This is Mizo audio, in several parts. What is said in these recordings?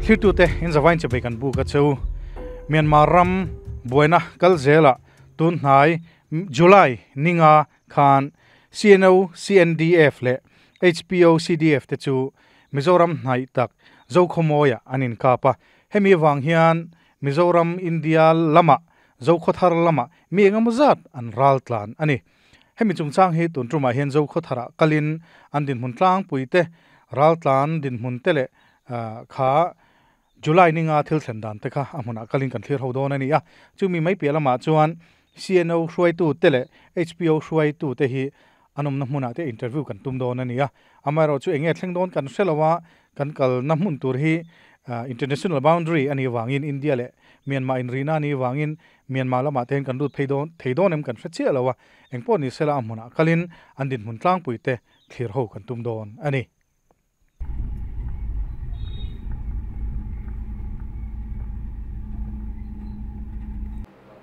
Thirtute in zavain chibai kan buk a cheu. Myanmar ram buaina kal zela tun hnai July ninga khan CNO CNDF leh HPO CDF te chu Mizoram hnai tak Zokhawmawia an inkap a. Hemi avang hian Mizoram India lama Zokhawthar lama mi engemaw zat an ral tlan a ni. Hemi chungchang hi tun tumah hian Zokhawtharah kalin an dinhmun tlangpui te, ral tlan dinhmun te leh kha July ninga thil thlen dan te kha a hmunah kalin kan thlir ho dawn a ni a. Chumi mai piah lamah chuan CNO hruaitu te leh HPO hruaitu te hi an awmna hmunah te interview kan tum dawn a ni a. Amaherawhchu eng nge thleng dawn kan hre lo a, kan kalna hmun tur hi international boundary a nih avangin India leh Myanmar inrihna a nih avangin Myanmar lamah te hian kan lut phei dawn thei dawn em kan hre chiah lo a, engpawh ni sela a hmunah kalin an dinhmun tlangpui te thlir ho kan tum dawn a ni.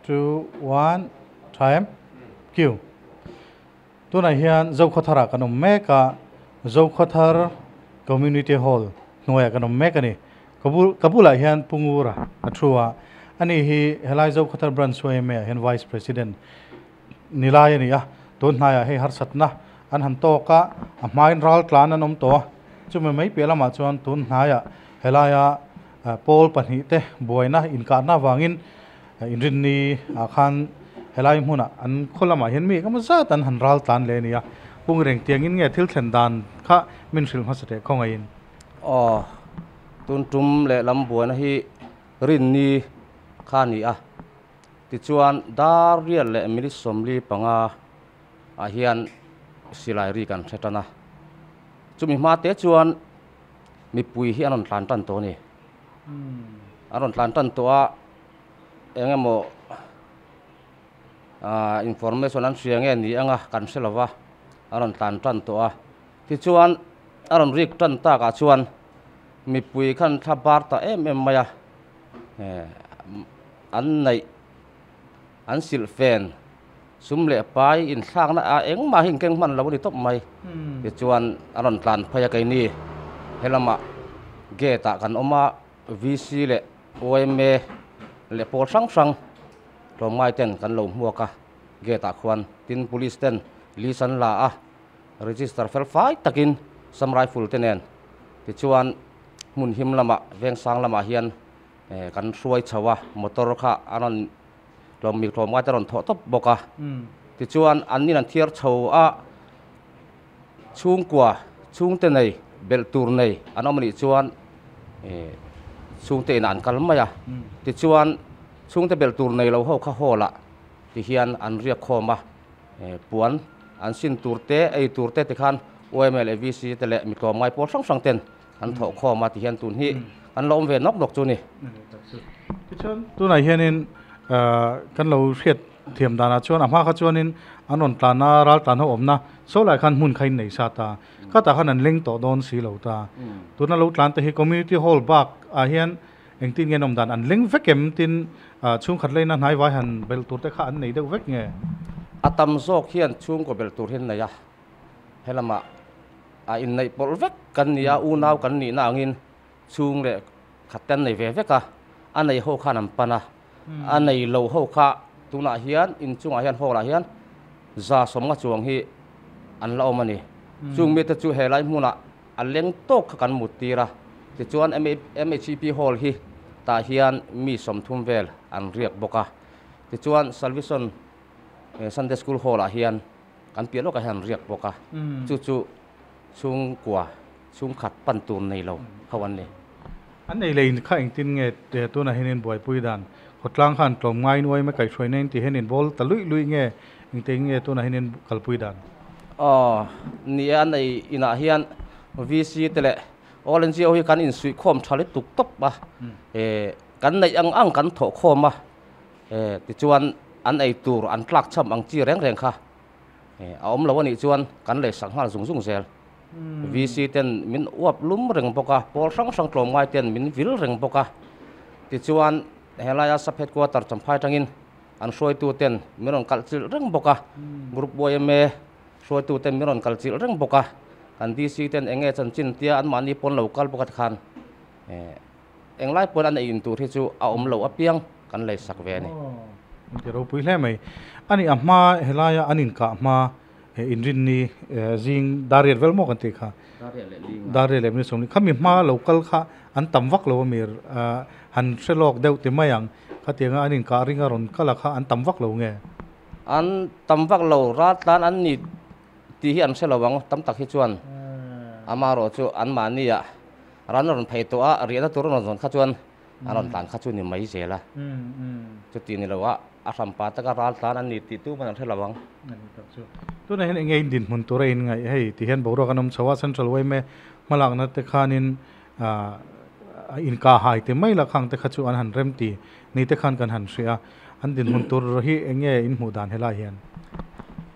Two, one, time, cue. Tunah hian Zokhawtharah kan awm mek a, Zokhawthar Community Hall hnuaiah kan awm mek a ni. Ka bul ka bulah hian Pu Ngura a thu a, ani hi helai Zokhawthar Branch YMA ah hian Vice President ni lai a ni a, tun hnaiah hei harsatna an han tawk a, a hmain ral tlan an awm tawh a, chumi mai piah lamah chuan tun hnaiah helaia pawl pahnih te buaina inkahna avangin Inrinni ah khan helai hmunah an khaw lamah hian mi engemaw zat an han ral tlan leh a ni a, pung reng tiangin nge thil thlen dan kha min hrilh hmasa teh khawngaihin. Aw, tun tum lehlam buaina hi rinni kha a ni a, tichuan dar riat leh minute 45 ah hian silai ri kan hre tan a, chumi hma te chuan mipui hi an rawn tlan tan tawh a ni. A rawn tlan tan tawh a, eng emaw ah information an hria nge ni anga kan hre lo va, a rawn tlan tan tawh a. Tichuan a rawn rik tan takah chuan mipui khan thla bar ta em em mai a, eh an neih an silh fen sum leh pai inthlakna ah engmah hi inkeng hman lo a ni tawp mai. Tichuan a rawn tlan phei a keini helamah gate ah kan awm a, VC leh YMA leh pawl hrang hrang tlawmngai ten kan lo hmuak a gate ah khuan tin police ten list an la a, register fel fai takin sam rifle te nen tichuan hmun him lamah vengsang lamah hian kan hruai chho a, motor kha a rawn tlawm mi tlawm ngai te rawn thawh tawp bawk a tichuan an in an thiar chho a chhungkua chhungte nei belh tur nei an awm anih chuan ih chhungte inah an kal mai a tichuan chhungte belh tur nei lo ho kha hall ah ti hian an riak khawm a puan an sin tur te ei tur te tikhan YMA leh VC te leh mi tlawm ngai pawl hrang hrang ten an thawh khawm a ti hian tun hi an lo awm ve nawk nawk chu ni. Tichuan tunah hianin kan lo hriat thiam danah chuan a hma kha chuanin an rawn tlan a, ral tlan ho awmna saw lai khan hmun kha in nei sa ta, khatah khan an leng tawh dawn si lo ta. Tuna lo tlan te hi community hall bak ah hian engtin nge an awm dan an leng vek em tin chhungkhat leina hnai vai han belh tur te kha an nei deuh vek nge? A tam zawk hian chhungkaw belh tur hi an nei a, helamah a inneih pawlh vek kan ni a, unau kan nihna angin chhung leh khat te an nei ve vek a, a nei ho khan an pan a, a nei lo ho kha tunah hian inchungah hian hall ah hian 150 chuang hi an la awm a ni. Chung mite chu helai hmunah a leng tawk kha kan mut tir a, tichuan MHEP hall hi tah hian mi 30 vel an riak bawk a, tichuan Salvation Sunday School hall ah hian Kan piah lawkah hian an riak bawk a, chu chu chhungkua chhungkhat pan tur nei lo ho an ni. An ei leh in kha engtin nge tunah hian in buaipui dan? Khawtlang khan tlawm ngai nuai mai kaihhruaina in ti hian in bawl ta luih luih nge engtin nge tunah hian in kalpui dan? Aw, ni e, an ei inah hian VC te leh All NGO hi kan insuihkhawm tha lutuk tawp a, kan neih ang ang kan thawhkhawm a, Tichuan an ei tur an tlak cham ang chi reng reng kha a awm lo a nih chuan kan lei sak nghal zung zung zel. VC ten min uap lum reng bawk a, pawl hrang hrang tlawmngai ten min vil reng bawk a. Tichuan helaia sub headquarter Champhai atangin an hruaitu ten min rawn kalh chilh reng bawk a, Group YMA hruaitu ten min rawn kalh chilh reng bawk a, kan DC ten eng nge chanchin tia anmahni pawn lo kal bawk a tikhan. Englai pawn an ei in tur hi chu a awm lo apiang kan lei sak ve a ni. An ti ropui hle mai. Ani a hma helaia an inkah hma inrinni zing dar riat vel maw kan tih kha? Dar riat leh minute sawmli. Khami hma lo kal kha an tam vak lo a mir han hre lawk deuh ti mai ang. Khatianga an inkah ringa rawn kal a kha an tam vak lo nge? An tam vak lo, raltlan an ni tih hi an hre lo ang, tam tak hi chuan amaherawh chu anmahnia ran a rawn phei tawh a, riahna tur a rawn zawn kha chuan a rawn tlan kha chu ni mai zel a, chuti ni lo a, a hrampa taka raltlan an ni tih tu hman an hre lo ang. Tunah hian enge in dinhmun tur a inngaih hei ti hian boruak an awm chho a, Central yma hmalakna te khanin inkahhai ti mai la khang te kha chu an han rem ti ni te khan kan han hria a. An dinhmun tur hi eng nge in hmuh dan helai hian?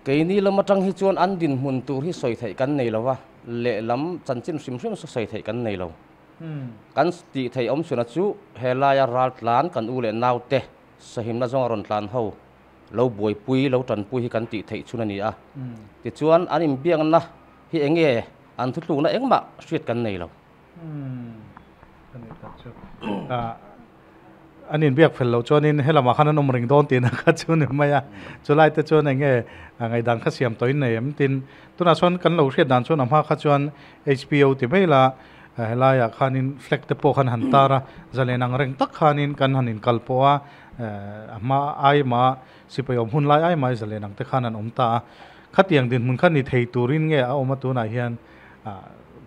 Keini lam atang hi chuan an dinhmun tur hi sawi theih kan nei lo va, lehlam chanchin hrim hrim saw sawi theih kan nei lo. Kan tih theih awm chhuna chu helaia ral tlan kan u leh naute sahimna zawnga rawn tlan ho lo buaipui, lo tanpui hi kan tih theih chhun a ni a. Tichuan an inbiakna hi eng nge an thutlukna engmah hriat kan nei lo. An inbiak fel loh chuanin helamah khan an awm reng dawn tihna kha chu ni mai a, chulai te chuan eng nge ngaihdan kha siam tawhin nei em tin tunah chuan kan lo hriat dan chuan a hma kha chuan HPO ti mai la helaiah khanin flag te pawh khan han tar a, zalen ang reng tak khanin kan han inkal pawh a, a hma aima sipai awm hun lai aimai zalen ang te khan an awm ta a, khatiang dinhmun kha ni thei turin nge a awm a tunah hian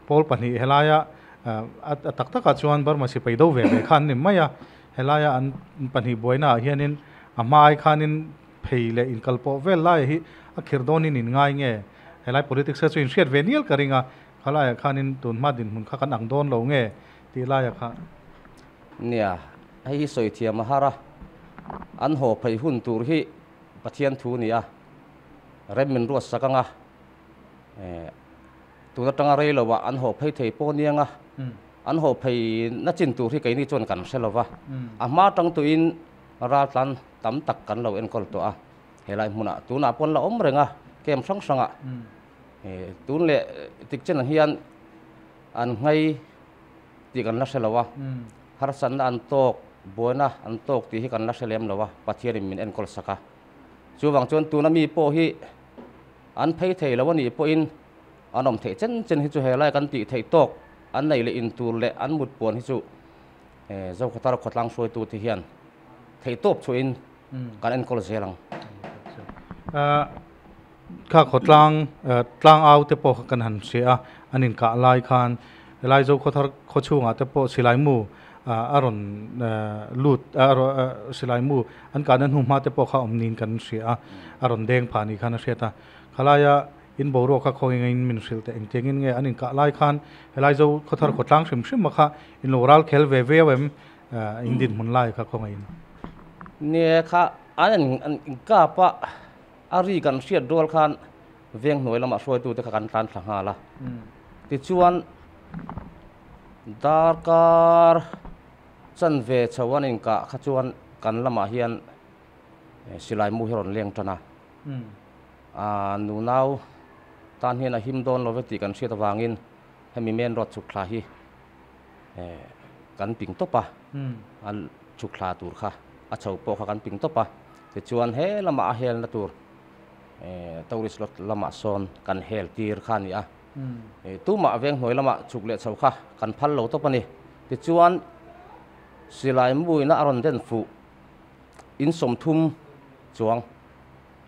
pawl pahnih helaia A tak takah chuan Burma sipai do ve ve kha an ni mai a, helaia an pahnih buainaah hianin a hma ai khanin phei leh inkal pawh vel laiah hi a khirh dawnin in ngai nge? Helai politics kha chu in hriat ve nial ka ring a, khalaiah khanin tun hma dinhmun kha kan ang dawn lo nge tih laiah kha. Nia, hei hi sawi thiam a har a, an haw phei hun tur hi Pathian thu ni a, rem min ruat sak ang a, Tun atanga rei lo ah an haw phei thei pawh aniang a, an haw phei na chin tur hi keini chuan kan hre lo va, a hma atang tuin raltlan tam tak kan lo enkawl tawh a, helai hmunah tunah pawh an la awm reng a, camp hrang hrangah tun leh tik chenah hian an nghei tih kan la hre lo a, harsatna an tawk, buaina an tawk tih hi kan la hre lem lo a, Pathianin min enkawl sak a, chuvang chuan tuna mi pawh hi An phei thei lo a nih pawhin an awm theih chen chen hi chu helai kan tih theih tawk an nei leh in tur leh an mut puan hi chu Zokhawthar khawtlang hruaitute hian theih tawp chhuahin kan enkawl zel ang. Kha khawtlang tlang au te pawh kha kan han hria a, an inkah lai khan helai Zokhawthar khaw chhungah te pawh silai mu a rawn lut silai mu an kahna hnu hma te pawh kha awm niin kan hria a, a rawn deng phah ni khan a hriat a. Khalaia in boruak kha khaw engin min hrilh teh engtiangin nge an inkah lai khan helai zo khawthar khawtlang hrim hrim a kha in lo ral khel ve viau em in dinhmun lai kha khawngaihin. Nia kha an inkap a, a ri kan hriat rual khan veng hnuai lamah hruaitute kha kan tlan thla nghal a. Tichuan Darkar chanve chho an inkah kha chuan kan lamah hian silai mu hi a rawn leng tan a, a nunau tan hian a him dawn lo ve tih kan hriat avangin hemi main road chhuk thla hi kan ping tawp a, a chhuk thla tur kha a chho pawh kha kan ping tawp a, tichuan he lamah a helna tur tourist lot lamah sawn kan hel tir kha a ni a. Tumah veng hnuai lamah chhuk leh chho kha kan phal lo tawp a ni. Tichuan, silai muina a rawn den fuh in 30 chuang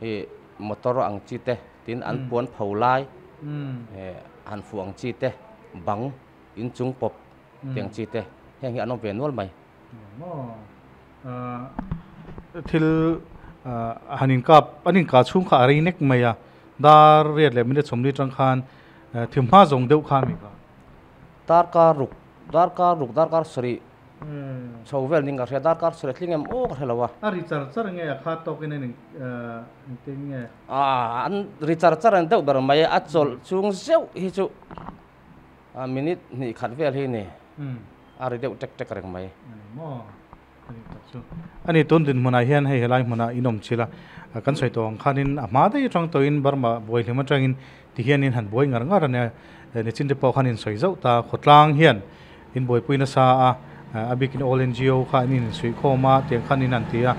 hi motor ang chi te, tin an puan pho lai han fuh ang chi te, bang inchung pawp tih ang chi te, heng hi an awm ve nual mai. Thil han inkap, an inkah chhung kha a rei nek mai a. Dar riat leh minute 40 tang khan thim hma zawng deuh kha mi kha. Darkar ruk, darkar ruk, darkar sarih chho vel ning ka hria, darkar sarih tling em aw ka hre lo a. A ri char char nge a kha tawkin a ning engtin nge? Aaa an ri char char ang deuh ber mai a chawlh chung zeuh hi chu minute hnih khat vel hi ni a ri deuh tek tek reng mai. Ani maw? Ani tun dinhmunah hian hei helai hmunah in awm chil a, kan sawi tawh ang khanin a hma daih atang tawhin Burma buai hlim atangin ti hian in han buai ngar ngar a nia, nichin te pawh khan in sawi zauh ta, khawtlang hian in buaipui nasa a, A bikin All NGO kha an insuihkhawm a, tiang khan in an ti a.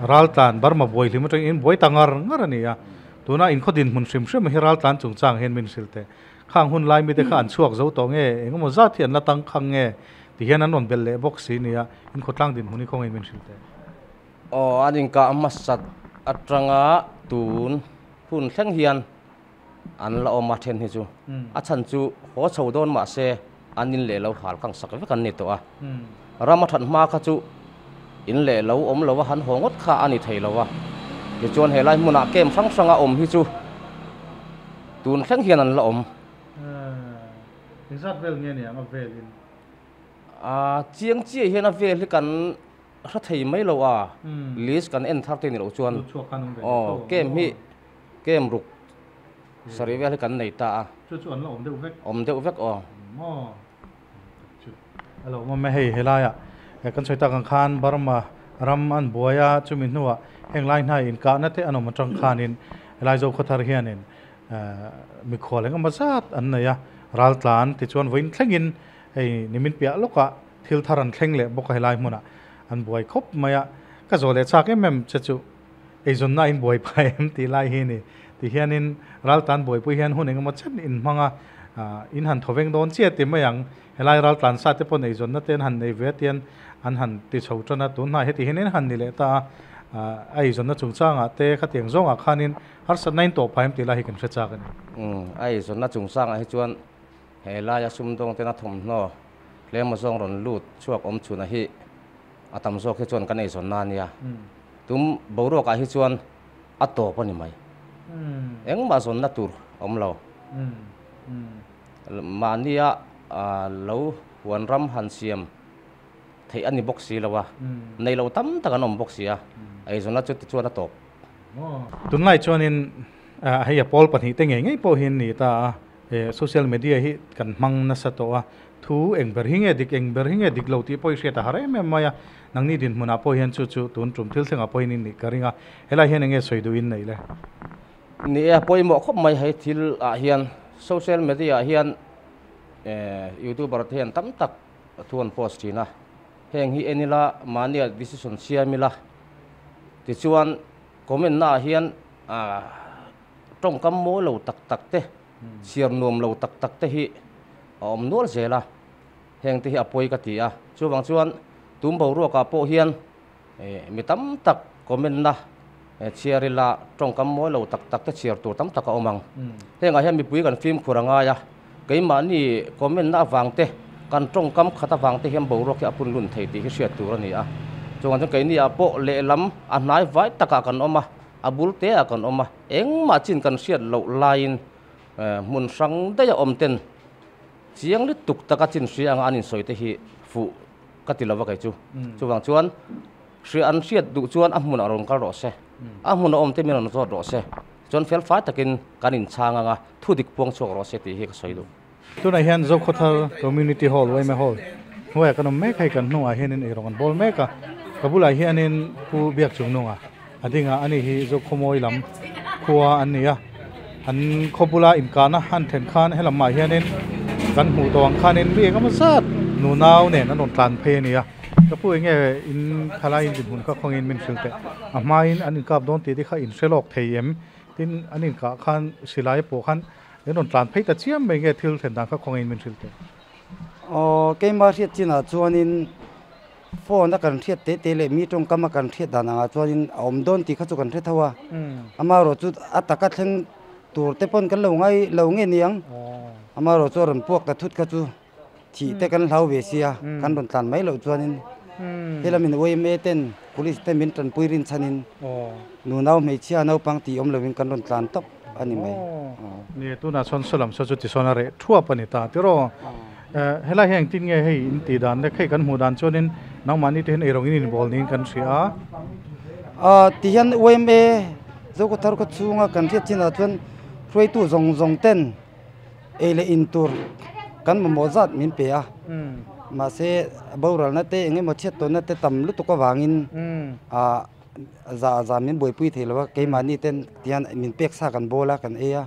Raltlan Burma buai hlim atangin in buai ta ngar ngar a ni a. Tuna inkhaw dinhmun hrim hrim hi raltlan chungchang hian min hrilh teh. Khang hun lai mite kha an chhuak zo tawh nge, engemaw zat hi an la tang khang nge ti hian an rawn belh leh bawk si nia, inkhaw tlang dinhmun hi khawngin min hrilh teh. Aw, an inkah hmasat atanga tun hun thleng hian an la awm a then hi chu. A chhan chu haw chho dawn mah se an in leh lo hal kang sak vek an ni tawh a. Ram a that hma kha chu in leh lo awm lo a han haw ngawt kha a ni thei lo a. Tichuan he lai hmunah camp hrang hranga awm hi chu tun thleng hian an la awm. Engzat vel nge niang a vel in? A chiang chiah hian a vel hi kan hre thei mai lo a, list kan en thar te ni loh chuan aw camp hi Kem ruk sarih vel hi kan nei ta a. Chu chu an la awm deuh vek. Awm deuh vek aw. Maw chu a lo awm a hei helaiah kan sawi tak ang khan Burma ram an buai a, chumi hnuah heng lai hnai inkahna te an awm atang khanin helai Zokhawthar hianin mikhual engemaw zat an nei a, raltlan tichuan vawiin thlengin hei nimin piah lawkah thil thar an thleng leh bawk a helai hmunah an buai khawp mai a, ka zawh leh chak em em che chu. Eizawnna a inbuai phah em tih lai hi a ni. Ti hianin raltlan buaipui hian hun engemaw chen in hmang a, in han thaw veng dawn chiah ti mai ang. Helai raltlan sa te pawn eizawnna te an han nei ve atian an han ti chho tan a, tun hnai heti hian in han ni leh ta a, a eizawnna chungchangah te khatiang zawngah khanin harsatna in tawh phah em tih lai hi kan hre chak a ni. Umm, a eizawnna chungchangah hi chuan helaia sumdawng tena thawmhnaw tlema zawng rawn lut chhuak awm chhunah hi a tam zawk hi chuan kan eizawnna a nia. Tum boruakah hi chuan a tawp a ni mai. Engmah zawnna tur a awm lo. Mahnia lo huan ram han siam theih a ni bawk si lo a, nei lo tam tak an awm bawk si a, eizawnna chu tichuan a tawp. Tunlai chuanin hei a pawl pahnihte ngei ngei pawh hi an ni ta a. He social media hi kan hmang nasa tawh a, thu eng ber hi nge dik, eng ber hi nge dik lo tih pawh i hriat a har em em mai a, nangni dinhmunah pawh hian chu chu tun tum thil thlengah pawhin i nih ka ring a, helai hian eng nge sawi duhin neih le? Ni e, pawimawh khawp mai hei thil ah hian social media ah hian youtuber te hian tam tak thu an post thin a, heng hi en ila mahnia decision siam ila tichuan comment na ah hian Tawngkam mawi lo tak tak te, chhiar nuam lo tak tak te hi a awm nual zel a, heng te hi a pawi ka ti a. Chuvang chuan tum boruakah pawh hian mi tam tak comment na chhiar ila tawngkam mawi lo tak tak te chhiar tur tam tak a awm ang. Hengah hian mipui kan fimkhur a ngai a, keimahni comment na avang te, kan tawngkam khat avang te hian boruak hi a pun lun thei tih hi hriat tur a ni a. Chuvang chuan keini ah pawh lehlam a hnai vai takah kan awm a. A bul te ah kan awm a, engmah chin kan hriat loh laiin hmun hrang daih a awm ten chiang lutuk taka chin hria anga an insawi te hi fuh ka ti lova kei chu. Chuvang chuan hria an hriat duh chuan a hmunah rawn kal rawh se, a hmun a awm te min rawn zawt rawh se, chuan fel fai takin kan inchhang anga thu dik puang chhuak rawh se tih hi ka sawi duh. Tunah hian Zokhawthar Community Hall, Uaime Hall hnuaiah kan awm mek a, hei kan hnungah hianin eirawng an bawl mek a, ka bulah hianin Pu Biakchungnunga a ding a, ani hi Zokhawmawi lam khua an ni a, an khaw bula inkahna han thlen khan helamah hianin kan hmuh tawh ang khanin mi engemaw zat nunau nen an rawn tlan phei a ni a, ka pu enge in thalai in dinhmun kha khawngin min hrilh teh, a hmain an inkap dawn tih te kha in hre lawk thei em? Tin an inkah khan silai pawh khan In rawn tlan phei ta chiam mai nge thil thlen dan kha khawngain min hrilh teh? Aw, keimah hriat chinah chuanin phone a kan hriat teh teh leh mi tawngkam a kan hriat dan angah chuanin a awm dawn tih kha chu kan hre tho a. Amaherawh chu a taka thleng tur te pawn kan lo ngai lo nge niang. Amaherawh chu a rawn puak ta thut kha chu thih te kan hlau ve sia, kan rawn tlan mai loh chuanin helamin yma ten police te min tanpui rinchhanin nunau hmeichhia naupang tih awm lovin kan rawn tlan tawp a ni mai. Ni, tunah chuan saw lam saw chu tisawn a reh thuap a ni ta tiraw. Helai hian engtin nge hei in tih dan le hei kan hmuh dan chuanin nangmahni te hian eirawng in inbawl niin kan hria a. Aw tihian yma Zokhawthar khaw chhunga kan hriat chinah chuan hruaitu zawng zawng ten Ei leh in tur kan mamawh zat min pe a, mahse boralna te eng emaw chhiat tawnna te tam lutuk avangin ah Za za min buaipui thei lo a, keimahni ten tihian min pek sa kan bawl a, kan ei a.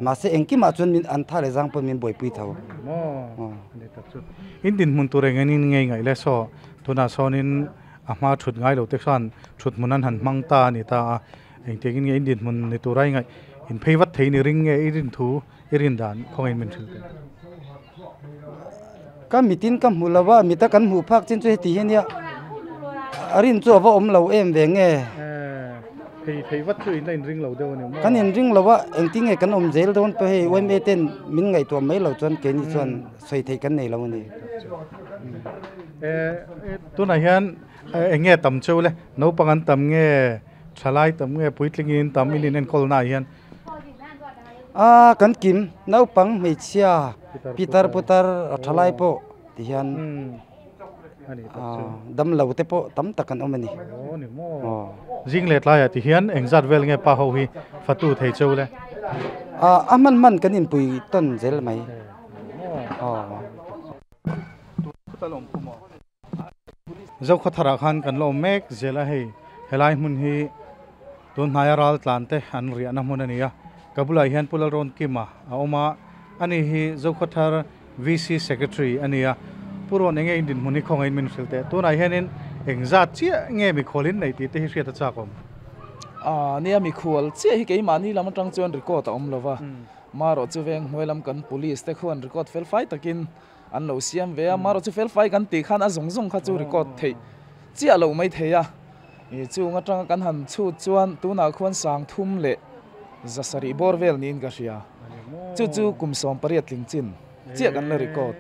Mahse engkimah chuan min an tha leh zang pawhin min buaipui tho. Maw? Ani tak chu. In dinhmun tur eng engin ngei ngaih le saw tunah sawnin a hma thut ngai lo te khan thut hmun an han hmang ta a ni ta a. Engtiangin nge in dinhmun ni tura i ngaih in phei vat thei ni ring nge i rin thu i rin dan khawngaihin min hrilh teh. Ka mitin ka hmu lo a, mita kan hmuh phak chin chu heti hi ania, a rin chu a va awm lo em ve nge? Thei thei vat chu in la inring lo deuh a ni maw? Kan inring lo a, engtin nge kan awm zel dawn pawh hei yma ten min ngaihtuah mai lo chuan keini chuan sawi theih kan nei lo a ni. Tunah hian eng nge tam cheu le? Naupang an tam nge, thalai tam nge, puitlingin tam in inenkawl naah hian? A kan kim naupang hmeichhia pitar putar a tha lai pawh ti hian damlo te pawh tam tak an awm a ni. Zing leh tlaiah ti hian engzat vel nge pa ho hi fatu thei cheu le? A hman hman kan inpui tawn zel mai. Zokhawtharah khan kan la awm mek zel a hei helai hmun hi tun hnaia ral tlan te an riahna hmun a ni a ka bulah hian Pu Lalrawnkima a awm a ani hi Zokhawthar VC Secretary a ni a Pu Rawn enge in dinhmun hi khawngaihin min hrilh teh tunah hianin engzat chiah nge mikhual in nei tih te hi hriat a chak awm. Aa nia mikhual chiah hi keimahni lam atang chuan record a awm lova marawh chu veng hnuai lam kan police te khuan record fel fai takin An lo siam ve a, marawh chu felfai kan tih khan a zawng zawng kha chu record theih chiah loh mai thei a. Ih chung atanga kan han chhut chuan tunah khuan sang thum leh za sarih bawr vel niin ka hria. Chu chu kum 18 tling chin chiah kan la record.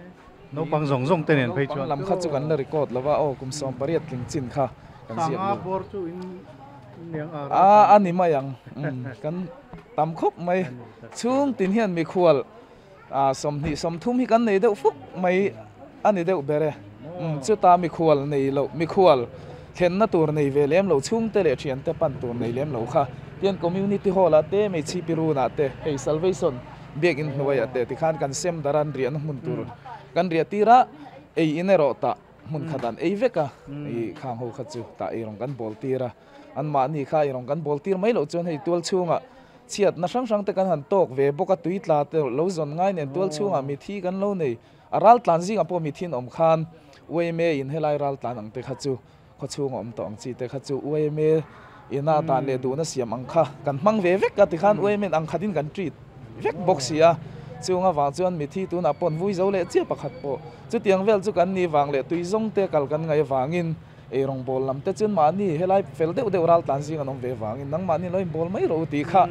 Naupang zawng zawng te nen phei chuan. Naupang lam kha chu kan la record lo va, aw kum 18 tling chin kha kan ziak lut. Sanga bawr chu in niang a ral. A a ni mai ang, kan tam khawp mai. Chhung tin hian mikhual 20 30 hi kan nei deuh fuk mai a ni deuh ber e. Chuta mikhual nei loh, mikhual thlenna tur nei ve lem lo, chhungte leh thiante pan tur nei lem lo kha tian Community Hall ah te, Meichhi Pirun ah te, hei Salvation Biakin hnuaiah te tikhan kan sem dar a, an riahna hmun tur kan riah tir a, ei in erawh tah hmun khat an ei vek a, i khang ho kha chu tah eirawng kan bawl tir a, anmahni kha eirawng kan bawl tir mai loh chuan hei tual chhungah Chhiatna hrang hrang te kan han tawk ve bawk a, tui tla te lo zawn ngai nen tual chhungah mithi kan lo nei. A ral tlan zingah pawh mithin awm khan UAMA in helai ral tlan ang te kha chu khaw chhunga awm tawh ang chi te kha chu UAMA ina dan leh duhna siam ang kha kan hmang ve vek a tikhan UAMA in ang khatin kan treat vek bawk si a. Chung avang chuan mithi tunah pawh an vui zo leh chiah pakhat pawh chutiang vel chu kan ni vang leh tui zawng te kal kan ngaih avangin Ei rawngbâwl lam te chuan mahni helai fel deuh deuh ral tlan zing an awm ve vangin nangmahni lo inbâwl mai rawh u tih kha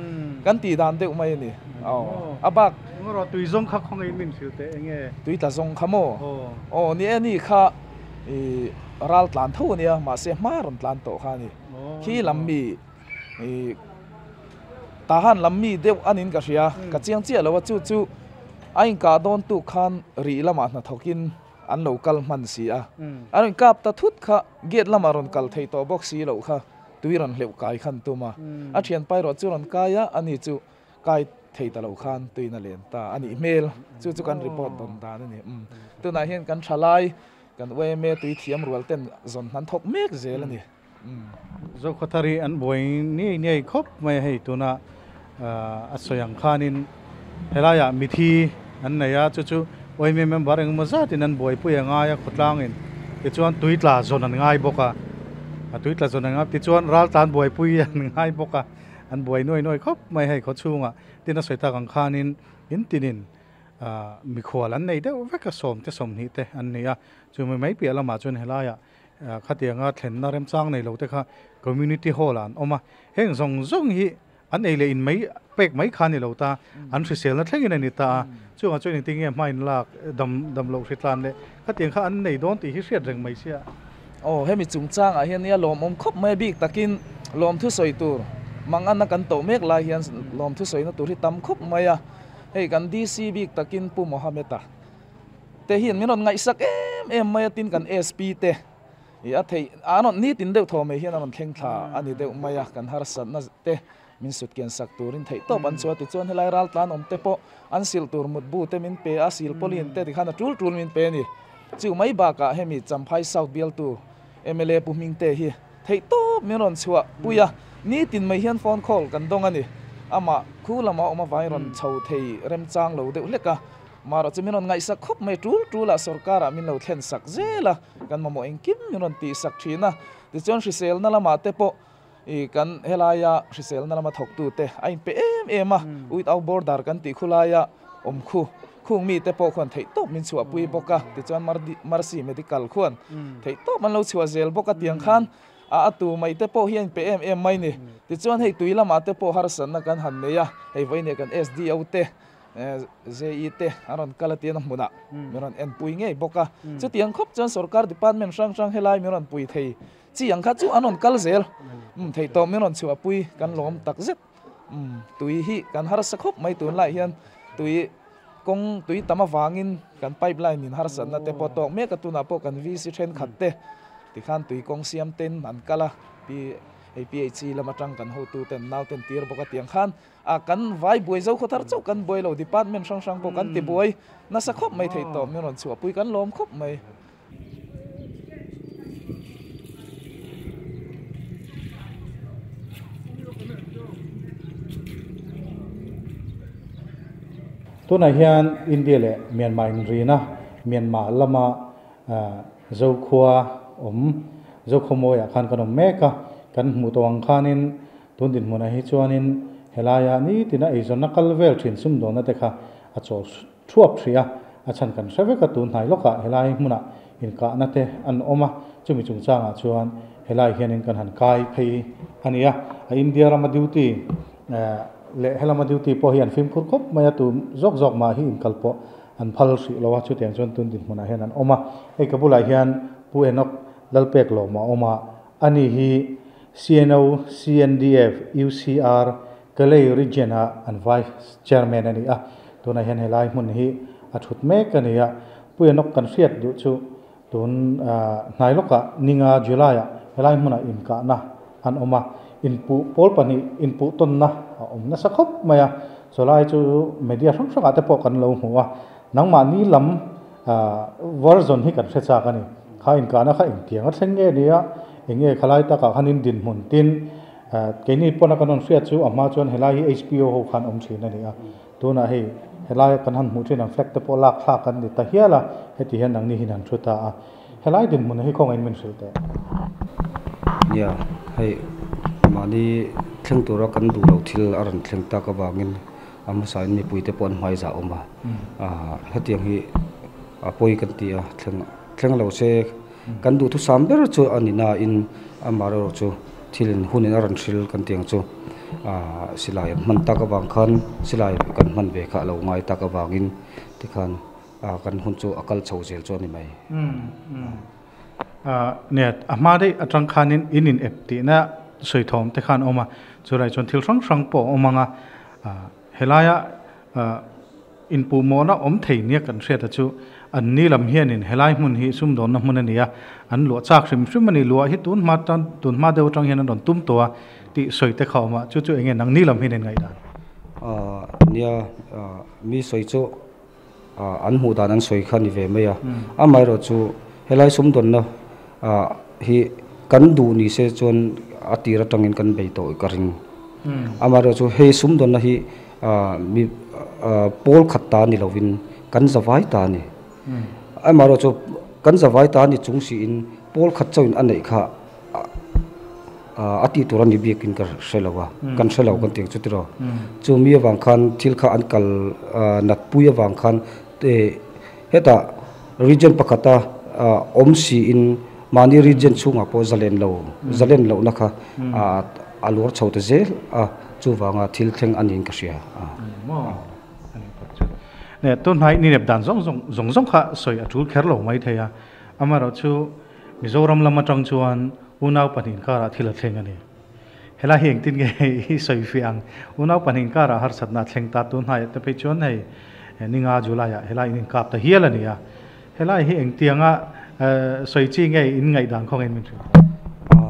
kan tih dan deuh mai a ni. Aw, a bak. Eng rawh tui zawng kha khawngaih min hrilh teh eng nge? Tui tla zawng kha maw? Aw, ni e ni kha i ral tlan tho a nia, mahse hma rawn tlan tawh kha a ni. Khi lam mi i Tahan lam mi deuh a niin ka hria, ka chiang chiah lo a, chu chu a inkah dawn tuk khan rih lamah hnathawkin An lo kal hman si a. A rawn kap ta thut kha gate lamah rawn kal thei tawh bawk si loh kha tui rawn hleuh kai khan tum a. A thian pai rawh chu rawn kai a, ani chu kai thei ta lo khan tuin a len ta a nih hmel. Chu chu kan report dawn dan a ni. Tunah hian kan thalai, kan yma tui thiam rual ten zawn hnan thawk mek zel a ni. Zokhawthar hi an buai niai niai khawp mai a hei tuna a sawi ang khanin helaiah mithi an nei a chu chu yma member engemaw zatin an buaipui a ngai a khawtlangin tichuan tui tla zawn an ngai bawk a a tui tla zawn an ngai tichuan ral tlan buaipui an ngai bawk a an buai nuai nuai khawp mai hei khawchhungah tin a sawi tak ang khanin in tinin mikhual an nei deuh vek a sawmte 20 te an ni a chumi mai piah lamah chuan helaiah Khatianga thlenna remchang nei lo te kha Community Hall ah an awm a, heng zawng zawng hi an ei leh in mai pek mai kha a ni lo ta, an hriselna thlengin a ni ta a, chungah chuan engtin nge hmain lak dam dam loh hritlan leh khatiang kha an nei dawn tih hi hriat reng mai sia. Aw, hemi chungchangah hian nia lawmawm khawp mai bik takin lawmthu sawi tur manganna kan tawh mek lai hian lawmthu sawina tur hi tam khawp mai a, hei kan DC bik takin Pu Mohammed-a te hian min rawn ngaihsak em em mai a tin kan SP te ih a theih an rawn nitin deuh thaw mai hian a rawn thleng thla a ni deuh mai a kan harsatna te min sut kian sak turin theih tawp an chu a tichuan helai ral tlan awm te pawh an sil tur mutbu te min pe a sil pawlin te tikhan a tul tul min pe a ni chu mai bakah hemi Champhai South bialtu mla Pu Hmingte hi theih tawp tawp min rawn chhuah pui a, nitin mai hian phone call kan dawng a ni. Amah khu lama awm avangin rawn chho thei remchang lo deuh hlek a, marawh chu min rawn ngaihsak khawp mai tul tul ah sorkar ah min lo thlen sak zel a, kan mamawh engkim min rawn tihsak thin a. Tichuan hriselna lamah te pawh i kan helaia hriselna lama thawktute a inpe em em a, without border kan tih khulaia awm khu khung mite pawh khuan theihtawp min chhuahpui bawk a, tichuan Mercy Medical khuan theihtawp an lo chhuah zel bawk a tiang khan a a tu mai te pawh hi a inpe em em mai ni. Tichuan hei tui lamah te pawh harsatna kan han nei a, hei vawiin kan SDO te JE te an rawn kal a tian a hmunah min rawn enpui ngei bawk a, chutiang khawp chuan sorkar department hrang hrang helai min rawn pui thei Chi ang kha chu an rawn kal zel. Umm theihtawp min rawn chhuahpui kan lawm tak zet. Umm tui hi kan harsa khawp mai tunlai hian tui kawng tui tam avangin kan pipeline in harsatna te pawh tawk mek a tunah pawh kan VC thenkhat te tikhan tui kawng siam ten an kal a pi hei PHE lam atang kan hotu ten nau ten tir bawk a tiang khan a kan vai buai zo khaw thar chauh kan buai lo department hrang hrang pawh kan ti buai nasa khawp mai theihtawp min rawn chhuahpui kan lawm khawp mai. Tunah hian India leh Myanmar inrina Myanmar lama Zokhua awm Zokhawmawiah khan kan awm mek a, kan hmuh tawh ang khanin tun dinhmunah hi chuanin helaia nitina eizawnna kal vel thin sumdawnna te kha a chawl Thuap hrih a, a chhan kan hre vek a, tun hnai lawkah helai hmunah inkahna te an awm a, chumi chungchangah chuan helai hianin kan han kai phei a ni a, a India rama duty leh helama duty pawh hi an fimkhur khawp mai a, tu zawk zawk mah hi inkal pawh an phal hrih lo a, chutiang chuan tun dinhmunah hian an awm a, hei ka bulah hian Pu Enoch Lalpek Lawma a awm a, ani hi CNO, CNDF, UCR, Kalay region a an vice chairman a ni a, tunah hian helai hmun hi a thut mek a ni a, Puianawk kan hriat duh chu tun hnai lawkah ninga July ah helai hmunah inkahna an awm a, inpuh pawl pahnih inpuh tawnna a awm nasa khawp mai a, chawlai chu media hrang hrangah te pawh kan lo hmu a, nangmahni lam version hi kan hre chak a ni, kha inkahna kha engtiang a thleng nge ni a, enge khalai takah khan in dinhmun tin. Keini pawna kan rawn hriat chu a hma chuan helai hi HPO ho khan awm thin a ni a, tunah hei helaia kan han hmuh thin ang flag te pawh lak thlak an ni ta hial a, heti hian nangni hian han thu ta a, helai dinhmun hi khawngaih min hrilh teh. Nia, hei mahni thleng tura kan duh loh thil a rawn thleng tak avangin a hmasain mipuite pawh an hmaizah awm a, hetiang hi a pawi kan ti a, thleng lo se Kan duhthusam ber chu a ni nain amaherawh chu thilin hunin a rawn hril kan tih ang chu silai an hman tak avang khan silai kan hman ve kha a lo ngai tak avangin tikhan kan hun chu a kal chho zel chu a ni mai. Nia, a hma daih atang khanin in in ep tihna sawi thawm te khan a awm a, chulai chuan thil hrang hrang pawh a awm ang a, helaia Inpuhmawhna awm thei nia kan hriat a chu an ni lam hianin helai hmun hi sumdawnna hmun a ni a, an luah chak hrim hrim a ni. Luah hi tun hma tan tun hma deuh atang hian an rawn tum tawh a tih sawi te kha a awm a, chu chu enge nang ni lam hian in ngaihdan? Nia, mi sawi chu an hmuh dan an sawi kha a ni ve mai a, amaherawh chu helai sumdawnna hi kan duh ni se chuan a tir atangin kan bei tawh ka ring. Amaherawh chu hei sumdawnna hi Mi pawl khat ta ni lovin kan zavai ta a ni. Amaherawh chu kan zavai ta a ni chung siin pawl khat chauhin a neih kha a tih tur a ni biakin ka hre lo a, kan hre lo kan tih ang chu tiraw. Chu mi avang khan thil kha an kal nat pui avang khan hetah region pakhata awm siin mahni region chhungah pawh zalen lo zalen lohna kha a luar chho ta zel a, chuvanga thil thleng a niin ka hria a. Nge tunhnai ni nep dan zawng zawng zawng zawng kha sawi a tul kher lo mai thei a, amaherawhchu Mizoram lam atang chuan unau pahnih inkarah thil a thleng a ni. Helai hi engtin nge i sawi fiah ang? Unau pahnih inkarah harsatna a thleng ta tunhnaiah te phei chuan hei ninga July ah helai in inkap ta hial a ni a. Helai hi engtianga sawi chi nge in ngaihdan khaw ngei min hrilh?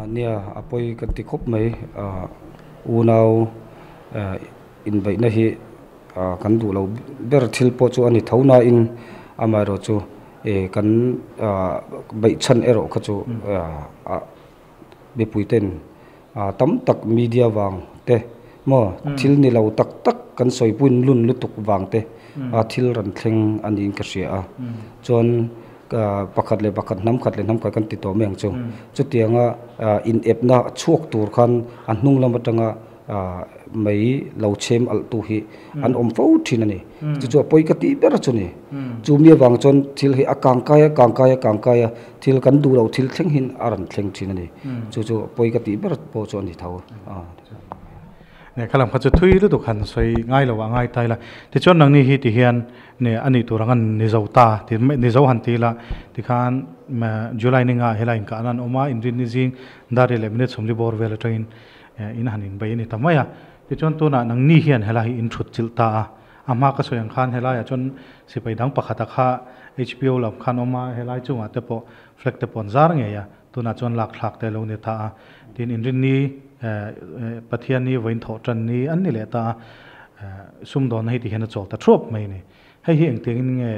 Nia, a pawi kan ti khawp mai. Unau inbeihna hi kan duh lo ber thil pawh chu a ni tho nain amaherawh chu kan beih chhan erawh kha chu mipuiten. Tam tak media vang te maw thil ni lo tak tak kan sawipuiin lun lutuk vang te thil rawn thleng a niin ka hria a. Chuan pakhat leh pakhat hnam khat leh hnam khat kan ti tawh mai ang chu. Chutianga inepna chhuak tur khan a hnung lam atanga mai lo chhem alh tu hi an awm fo thin a ni. Chu chu a pawi ka tih ber chu ni. Chu mi avang chuan thil hi a kangkai a kangkai a kangkai a thil kan duh loh thil thleng hin a rawn thleng thin a ni. Chu chu a pawi ka tih ber pawh chu a ni tho. Ne khalam kha chu thui lutuk han sawi ngai lo ah ngai ta ila. Tichuan nangni hi ti hian ne a nih tur ang an ni zo ta ti ni zo han ti ila tikhan July ninga helai inkahna an awm a, inrinni zing dar leh minute sawmli bawr vel atangin in han inbei a ni ta mai a. Tichuan tunah nangni hian helai hi in thut chilh ta a, a hma ka sawi ang khan helaiah chuan sipai dang pakhata kha HPO lam khan awm a, helai chungah te pawh flag te pawh an zar ngei a, tunah chuan lak thlak te lo ni ta a. Tin inrinni Pathianni vawiin thawh tan ni an ni leh ta a, sumdawnna hi tihian a chawl ta thuap mai a ni. Hei hi engtiangin nge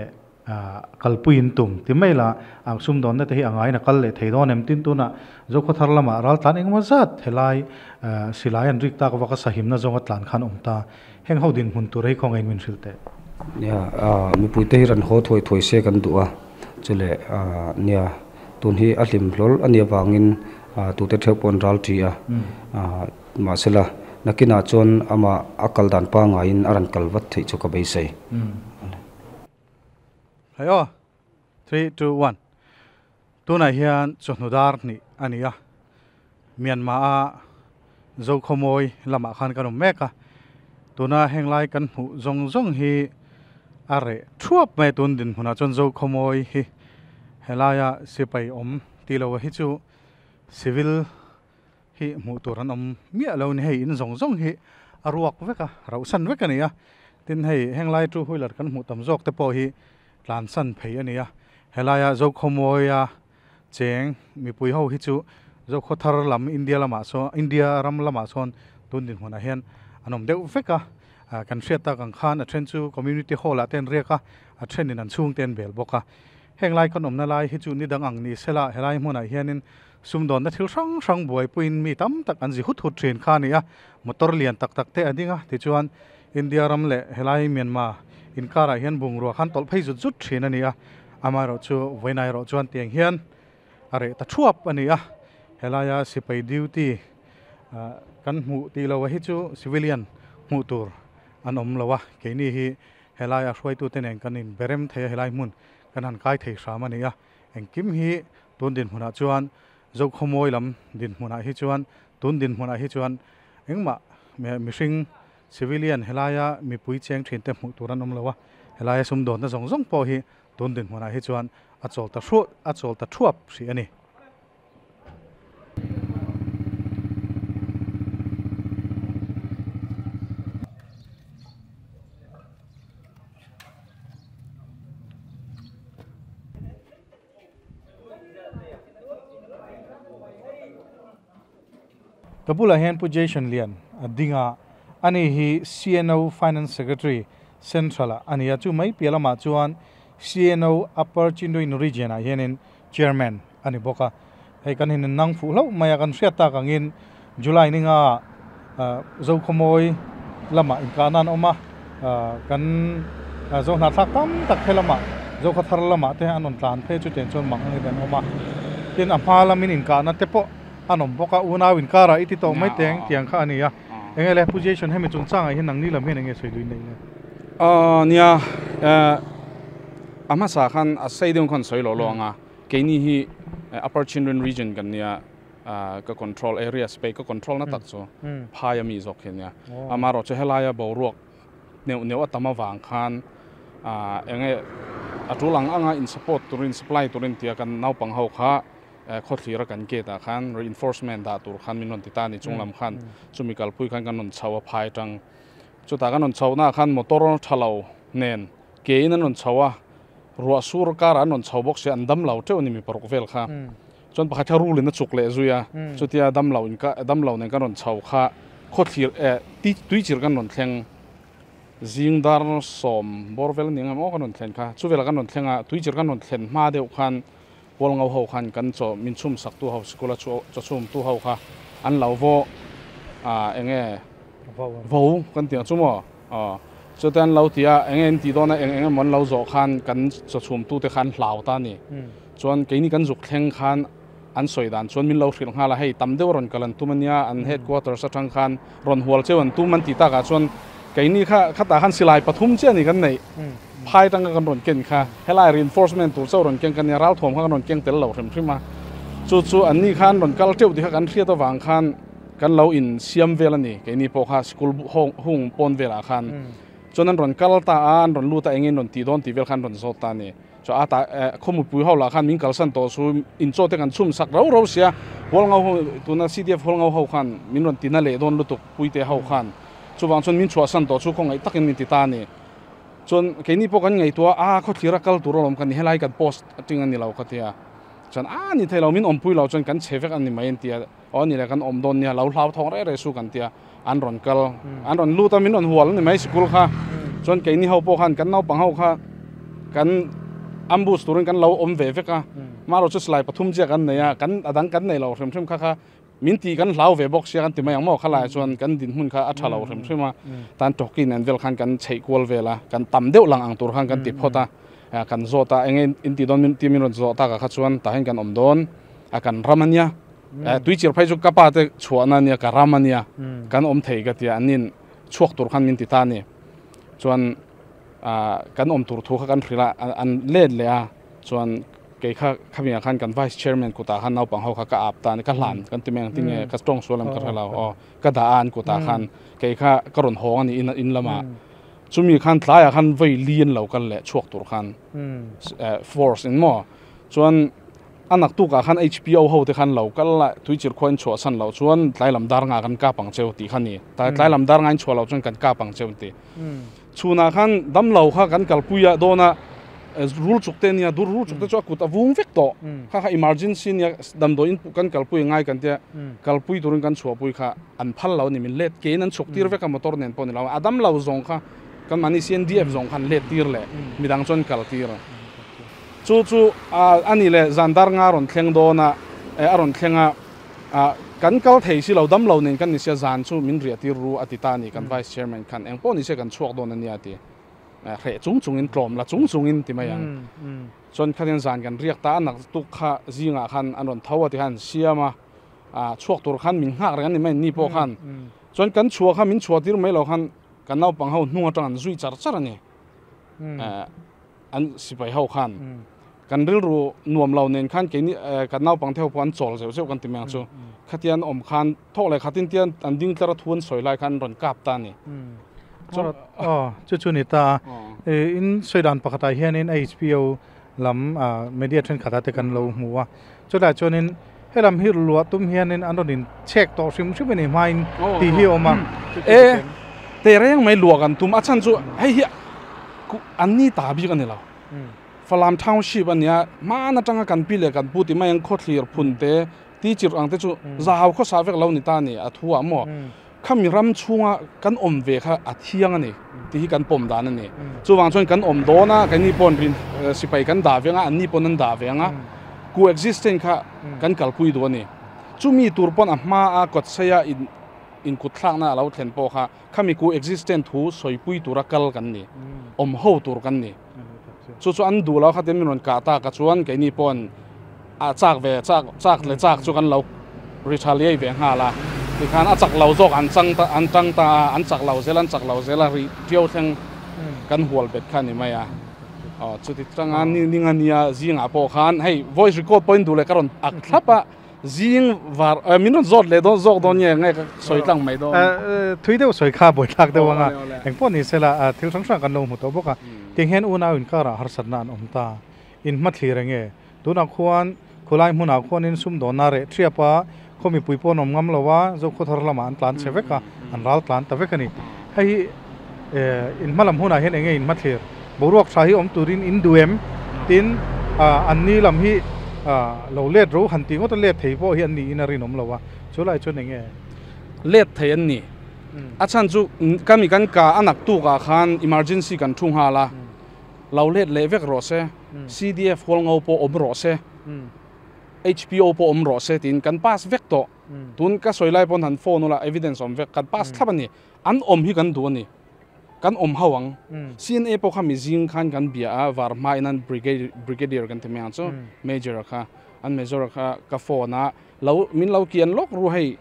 kalpui in tum ti mai la, ang sumdawnna te hi a ngaiin a kal leh thei dawn em? Tin tunah Zokhawthar lamah ral tlan engemaw zat helai silai an rik tak avaka sahimna zawnga tlan khan awm ta. Heng ho dinhmun tur hi khawngaih min hrilh teh. Nia, mipuite hi rawn haw thuai thuai se kan duh a, chule nia tun hi a hlim hlawl a nih avangin tute theuh pawh an ral ṭi a, mahsela nakinah chuan amah a kal dan pangaiin a rawn kal vat theih chu ka beisei. Hei aw, 3, 2, 1. Tunah hian chawhnu dar hnih a ni a, Myanmar-a Zokhawmawi lamah khan kan awm mek a. Tuna heng lai kan hmuh zawng zawng hi a reh thuap mai a, tun dinhmunah chuan Zokhawmawi hi helaia sipai awm tih loh hi chu civil hi hmuh tur an awm miah lo a ni. Hei in zawng zawng hi a ruak vek a, rauhsan vek a ni a. Tin hei heng lai two wheeler kan hmuh tam zawk te pawh hi tlansan phei a ni a. Helaia Zokhawmawia cheng mipui ho hi chu Zokhawthar lam India lamah sawn India ram lamah sawn tun dinhmunah hian an awm deuh vek a. Kan hriat tak ang khan a then chu community hall ah te an riak a, a thenin an chhungte an bel bawk a. Heng lai kan awmna lai hi chu ni dang ang ni sela helai hmunah hianin Sumdawnna thil hrang hrang buaipuiin mi tam tak an zi hut hut thin kha a ni a, motor lian tak tak te a ding a, tichuan India ram leh helai Myanmar inkarah hian bungrua khan tawlh phei zut zut thin a ni a, amaherawhchu vawiin erawh chuan tiang hian a reh ta thuap a ni a, helaia sipai duty kan hmuh tih loh hi chu civilian hmuh tur an awm lo a, keini hi helaia hruaitute nen kan inberem thei a, helai hmun kan han kai thei hram a ni a. Engkim hi tun dinhmunah chuan Zokhawmawi lam dinhmunah hi chuan tun dinhmunah hi chuan engmah mihring civilian helaia mipui cheng thin te hmuh tur an awm lo a, helaia sumdawnna zawng zawng pawh hi tun dinhmunah hi chuan a chawl ta hruah a chawl ta thuap hrih a ni. Ka bulah hian Pu Jason Lian a ding a, ani hi CNO Finance Secretary Central ah a ni a, chu mai piah lamah chuan CNO Upper Chinduin Region ah hianin Chairman a ni bawk a. Hei kan in nang fuh hlauh mai a, kan hriat tak angin July ninga Zokhawmawi lamah inkahna an awm a, kan Zohnahthlak tam tak he lamah Zokhawthar lamah te an rawn tlan phei chu tiang chuan mang angin an awm a. Tin a hma lamin inkahna te pawh an awm bawk a, unau inkarah i ti tawh mai teng tiang kha a ni a. Enge le Pu Jason hemi chungchangah hian nangni lam hian enge sawi lui nei le? Nia, a hmasa khan a sei deuh khan sawi lawh lawh ang a. Keini hi Upper Chindwin Region kan nia, ka control area space ka control na tak chu phai a mi zawk hi a nia. Amaherawhchu chu helaia boruak neuh neuh a tam avang khan enge a tul ang anga in support turin supply turin tia kan naupang ho kha khawthlir a kan gate ah khan reinforcement dah tur khan min rawn ti ta a ni chung lam khan chumi kalpui khan kan rawn chho a phai atang chutah kan rawn chhoh naah khan motor tha lo nen ke in an rawn chho a. Ruah sur karah an rawn chho bawk sia, an dam lo teuh a ni mi paruk vel kha. Chuan pakhat kha rulin a chuk leh zui a, chutia dam lo in ka dam lo nen kan rawn chho kha khawthlir eh ti tuichir kan rawn thleng zing dar sawm bawr vel a ni ang em aw kan rawn thlen kha. Chuvelah kan rawn thleng a, tuichir kan rawn thlen hma deuh khan Hualngo ho khan kan chaw min chhum sak tu ho sikula chaw chhum tu ho kha an lo vo enge vo kan ti ang chu maw chute an lo ti a enge in tih dawn a eng eng emaw an lo zawh khan kan chaw chhum tu te khan hlau ta a ni chuan keini kan zuk thleng khan an sawi dan chuan min lo hrilh nghal a hei tam deuh a rawn kal an tum a nia an headquarters atang khan rawn hual cheu an tum an tih takah chuan keini kha khatah khan silai pathum chiah a ni kan neih phai atanga kan rawn ken kha helai reinforcement tur chauh rawn keng kan nia ralthuam kha kan rawn keng tel lo hrim hrim a chu chu an ni khan rawn kal teuh tih kha kan hriat avang khan kan lo in siam vel a ni keini pawh kha school hung pawn velah khan chuan an rawn kal ta a an rawn lut a engin rawn tih dawn tih vel khan rawn zawt ta a ni. Chu a ta khawmupui ho lah khan min kalsan tawh chu inchaw te kan chhum sak rau rau sia, Hualngo ho tuna CDF Hualngo ho khan min rawn tina leh dawn lutuk Puite ho khan chuvang chuan min chhuahsan tawh chu khawngaih takin min ti ta a ni. Chuan keini pawh kan ngaihtuah a, a khawthlir a kal tur alawm ka ni helai kan post ating a ni lo ka ti a, chuan a ni thei lo min awmpui lo chuan kan chhe vek a ni mai an ti a, aw ni le kan awm dawn nia lo hlauthawng reh reh su kan ti a, an rawn kal an rawn lut a min rawn hual a ni mai sikul kha chuan keini ho pawh khan kan naupang ho kha kan ambush turin kan lo awm ve vek a marawh chu silai pathum chiah kan nei a kan a dang kan nei lo hrim hrim kha kha min tih kan hlau ve bawk sia kan ti mai ang maw khalai chuan kan dinhmun kha a tha lo hrim hrim a tan tawkin an vel khan kan chheih kual vel a kan tam deuh lang ang tur khan kan ti phawt a kan zawt a enge in tih dawn min tih min rawn zawh tak ah kha chuan tah hian kan awm dawn a kan ram a nia Tui chir phei chu ka pa te chhuahna ania ka ram ania kan awm thei ka tia an in chhuak tur khan min ti ta a ni. Chuan kan awm tur thu kha kan hrilh a an let leh a chuan kei kha khami ah khan kan vice chairman kutah khan naupang ho kha ka ap ta a ni ka hlan kan ti mai ang tinge ka tawng sual em ka hre lo aw ka dah a an kutah khan kei kha ka rawn hawng a ni in lamah chumi khan tlaiah khan vawi li an lo kal leh chhuak tur khan force in maw chuan A naktukah khan HPO ho te khan lo kal la, Tuichir khua in chhuah san loh chuan tlai lam dar nga kan kap ang cheu tih kha ni. Tlai lam dar nga in chhuah loh chuan kan kap ang cheu ti. Chhunah khan damlo kha kan kalpui a dawn a, rul chuk te nia, dur rul chuk te chu a kut a vung vek tawh. Kha kha emergency nia, damdawi in kan kalpui ngai kan tia, kalpui turin kan chhuahpui kha an phal lo a ni. Min let kein an chhuk tir vek a motor nen pawh ni lo. A damlo zawng kha kan mahni CNDF zawng khan let tir leh midang chuan kal tir. Chu chu a ni le, zan dar nga a rawn thleng dawn a, a rawn thleng a, kan kal thei si lo, damlo nen kan ni sia, zan chu min riah tir ru a ti ta a ni, kan Vice Chairman khan eng pawh ni se kan chhuak dawn a nia a ti. Hreh chung chungin, tlawm la chung chungin ti mai ang. Chuan khatin zan kan riak ta a, nak tuk kha zingah khan an rawn tho a ti khan an siam a, chhuak tur khan min nghak reng a ni mai, ni pawh khan. Chuan kan chhuah kha min chhuah tir mai lo khan kan naupang ho hnung atang an zui char char a ni. An sipai ho khan kan rilru nuam lo nen khan keini kan naupang te ho pawh an chawl zeuh zeuh kan ti mai ang chu. Khatian awm khan thawk leh khatin tian an ding tlar a thu an sawi lai khan an rawn kap ta a ni. Aw chu chu ni ta a, in sawi dan pakhatah hianin HPO lam media thenkhatah te kan lo hmu a, chulaiah chuanin helam hi luah tum hianin an rawn in chhek tawh hrim hrim a ni hmain tih hi a awm a. E tehreng mai luah kan tum a chhan chu hei hi An ni ta bik a ni lo. Falam Township a nia, hman atanga kan pi leh kan pu ti mai ang khawthlir phun te, teacher ang te chu zau khawsa vek lo ni ta a ni, a thu ah maw? Khami ram chhunga kan awm ve kha a thiang a ni tih hi kan pawm dan a ni. Chuvang chuan kan awm dawn a, keini pawn rin sipai kan dah ve ang a, anni pawn an dah ve ang a, coexistence kha kan kalpui duh a ni. Chumi tur pawn a hma a kawtseia in inkutthlakna a lo thlen pawh kha Khami ku existent thu sawipui tura kal kan ni, awm ho tur kan ni. Chu chu an duh lo khatin min rawn kah tak a chuan keini paw'n a chak ve chak chak leh chak chu kan lo retaliate ve nghal a. Tikhan a chak lo zawk an chang ta an tang ta a, an chak lo zel an chak lo zel a ri ṭiau thleng kan hual bet kha a ni mai a. Aw chuti tanga ni ninga nia zingah pawh khan hei voice record pawhin duh leh ka rawn ak thlap a. Zing var min rawn zawt leh dawn zawk dawn nge nge ka sawi tlang mai dawn. Thui deuh sawi kha buai thlak deuh anga engpawh ni sela thil hrang hrang kan lo hmu tawh bawk a. Tiang hian unau inkarah harsatna an awm ta. In hmathlir enge? Tunah khuan khulai hmunah khuanin sumdawnna reh thiap a, khaw mipui pawh an awm ngam lo a, Zokhawthar lamah an tlan chhe vek a, an ral tlan ta vek a ni. Hei hi in hmalam hunah hian enge in hmathlir? Boruak tha hi awm turin in duh em? Tin, an ni lam hi lo let ro han tih ngawt a let thei pawh hi an niin a rinawm lo a, chu lai chuan enge? Let thei an ni. A chhan chu ka mi kan ka a naktukah khan emergency kan thu nghal a, lo let leh vek rawh se, CDF hual ngo pawh awm rawh se, HPO pawh awm rawh se tiin kan pass vek tawh. Tun ka sawi lai pawn han phone ula evidence awm vek kan pass thlap a ni. An awm hi kan duh a ni. Kan awm ho ang. CNA pawh kha mi zing khan kan bia a, var hma in an brigadier kan ti mai ang chu, major a kha, an major a kha ka phone a, lo min lo kian lawk ru hei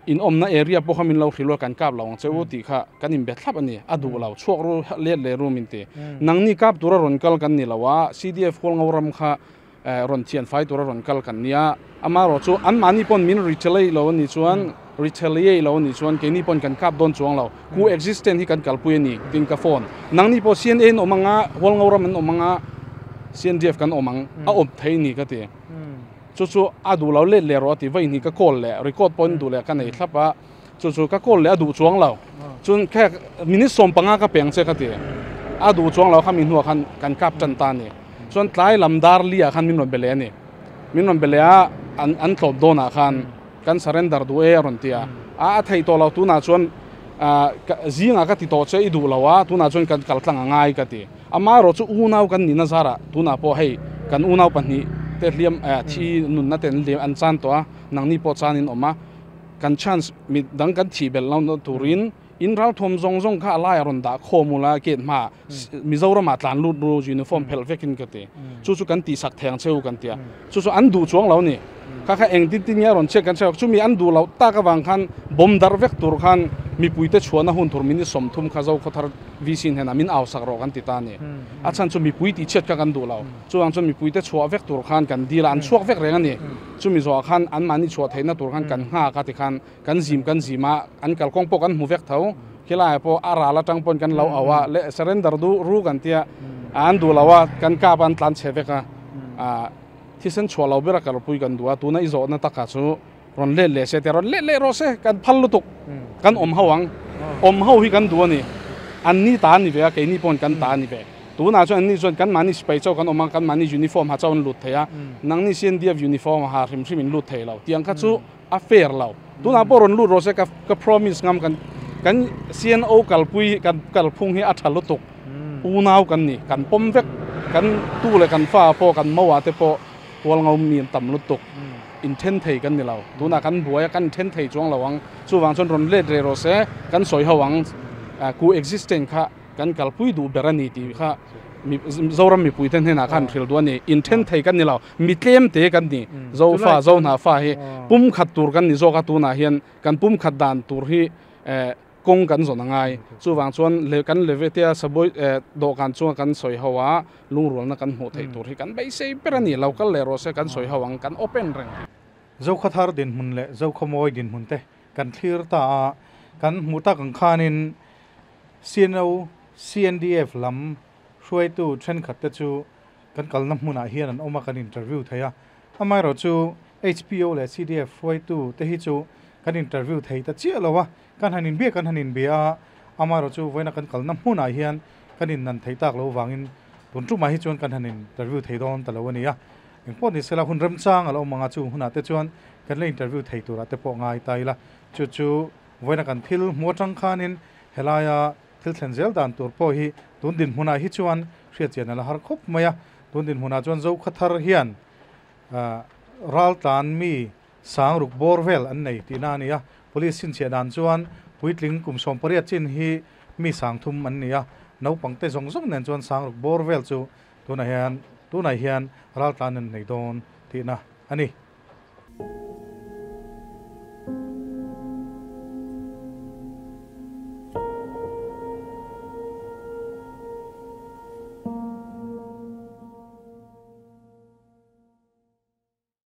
in awmna area pawh kha min lo hrilh a kan kap lo ang che u tih kha kan inbe thlap a ni. A duh lo, chhuak ru let leh ru min ti. Nangni kap tura rawn kal kan ni lo a, CDF Hualngo ram kha rawn thian fai tura rawn kal kan nia. Amaherawh chu anmahni pawn min retaliate lo a nih chuan, retaliate lo a nih chuan keini pawn kan kap dawn chuang lo. Ku existent hi kan kalpui a ni tiin ka phone. Nangni pawh CNA an awm ang a, Hualngo ram an awm ang a, CNDF kan awm ang, a awm thei a ni ka ti. Chu chu a duh lo let leh rawh a ti, vawiin hi ka call leh, record pawhin duh leh ka nei thlap a, chu chu ka call leh a duh chuang lo. Chuan khe minute 15 ka peng che ka ti, a duh chuang lo khami hnuah khan kan kap tan ta a ni. Chuan tlai lam dar li ah khan min rawn be leh a ni. Min rawn be leh a, an an tlawp dawnah khan kan surrender duh e a rawn ti a, a a theih tawh lo tunah chuan zingah ka ti tawh che i duh lo a, tunah chuan kan kal tlang a ngai ka ti. Amaherawh chu unau kan nihna zarah tunah pawh hei kan unau pahnih te hliam thi nunna te an an chan tawh a, nangni pawh chan in awm a, kan chance mi dang kan thih belh lo turin in ralthuam zawng zawng kha a laiah rawn dah khawm ula gate hmaah Mizoramah tlan lut ru uniform phelh vekin ka ti. Chu chu kan tihsak thei ang che u kan ti a, chu chu an duh chuang lo a ni. Kha kha eng tin tin nge a rawn check kan hre lo, chumi an duh loh tak avang khan bomb darh vek tur khan mipuite chhuahna hun tur minute 30 kha Zokhawthar VC hnenah min au sak rawh kan ti ta a ni. A chhan chu mipui tih chhiat kha kan duh lo. Chuvang chuan mipuite chhuah vek tur khan kan dil a, an chhuak vek reng a ni. Chumi zawhah khan anmahni chhuah theihna tur khan kan nghak a tikhan kan zim kan zim a, an kalkawng pawh kan hmu vek tho. Khilaiah pawh a ral atang pawn kan lo au a, leh surrender duh ru kan tia, an duh lo a, kan kap a an tlan chhe vek a. Thisen chhuah lo ber a kalpui kan duh a, tuna i zawhna takah chu rawn let leh se tia rawn let leh rawh se, kan phal lutuk, kan awm ho ang, awm ho hi kan duh a ni, an ni ta a ni ve a, keini pawhin kan ta a ni ve, tunah chuan an ni chuan kan mahni sipai chauh kan awm a, kan mahni uniform ha chauh an lut thei a, nangni CNDF uniform ha hrim hrim in lut thei lo, tiang kha chu a fair lo, tunah pawh rawn lut rawh se ka ka promise ngam kan kan CNO kalpui kan kalphung hi a tha lutuk, unau kan ni, kan pawm vek, kan tu leh kan fa pawh kan mo ah te pawh Hualngo mi an tam lutuk, inthen thei kan ni lo, tunah kan buai a kan inthen thei chuang lo ang, chuvang chuan rawn let reh rawh se, kan sawi ho ang, ku existent kha kan kalpui duh ber a ni tih kha Zoram mipuite hnenah khan hrilh duh a ni, inthen thei kan ni lo, mi tlem te kan ni, Zofa, Zohna fa hi pumkhat tur kan ni zawk a, tunah hian kan pumkhat dan tur hi kawng kan zawn a ngai. Chuvang chuan le kan Levetea Sabawi dawhkan chunga kan sawi ho a, lungrualna kan hmuh theih tur hi kan beisei ber a ni. Lo kal leh rawh se kan sawi ho ang, kan open reng. Zokhawthar dinhmun leh Zokhawmawi dinhmun te kan thlir ta a, kan hmuh tak ang khanin CNO, CNDF lam hruaitu thenkhat te chu kan kalna hmunah hian an awm a, kan interview thei a. Amaherawhchu HPO leh CDF hruaitu te hi chu kan interview thei ta chiah lo a, kan han inbia kan han inbia a, amaherawhchu vawiina kan kalna hmunah hian kan innan thei tak lo vangin tun tumah hi chuan kan han interview thei dawn ta lo a ni a. Engpawh ni sela hun remchang a lo awm ang a, chung hunah te chuan kan la interview thei turah te pawh ngai ta ila, chu chu vawiina kan thil hmu atang khanin helaia thil thlen zel dan tur pawh hi tun dinhmunah hi chuan hriatchian a la har khawp mai a, tun dinhmunah chuan Zokhawthar hian Raltlan mi sang ruk bawr vel an nei tihna a ni a, Police chhinchhiah dan chuan puitling kum 18 chin hi mi sang thum an ni a, naupang te zawng zawng nen chuan sang ruk bawr vel chu tunah hian tunah hian raltlan an nei dawn tihna a ni.